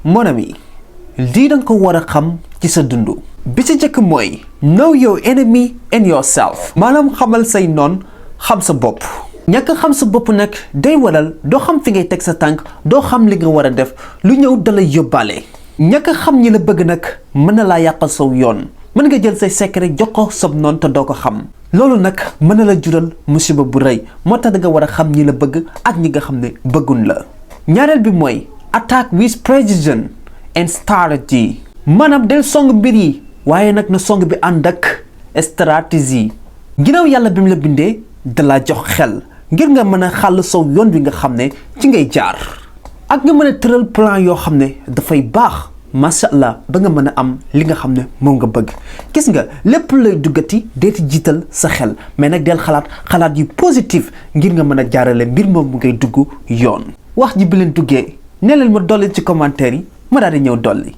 mon ami lii danga ko war a xam ci sa dund bi ci njëkk mooy know your enemy and yourself maanaam xamal say noon xam sa bopp ñàkk xam sa bopp nag day waral doo xam fi ngay teg sa tànk doo xam li nga war a def lu ñëw dalay yóbbaale ñàkk xam ñi la bëgg nag mën na laa yàqal saw yoon mën nga jël say secret jox ko sab noon te doo ko xam loolu nag mën na la jural musiba bu rëy moo tax da nga war a xam ñi la bëgg ak ñi nga xam ne bëgguñ la ñaareel bi mooy attack with precision and strategy maanaam del song mbir yi waaye nag na song bi ànd ak stratégie ginnaaw yàlla bi mu la bindee da la jox xel ngir nga mën a xàll saw yoon bi nga xam ne ci ngay jaar ak nga mën a tëral plan yoo xam ne dafay baax macha allah ba nga mën a am li nga xam ne moom nga bëgg gis nga lépp lay duggati deeti jiital sa xel mais nag del xalaat yu positif ngir nga mën a jaarale mbir moom mu ngay dugg yoon wax ji bi leen duggee ne leen ma dolli ci commentaire yi ma daal di ñëw dolli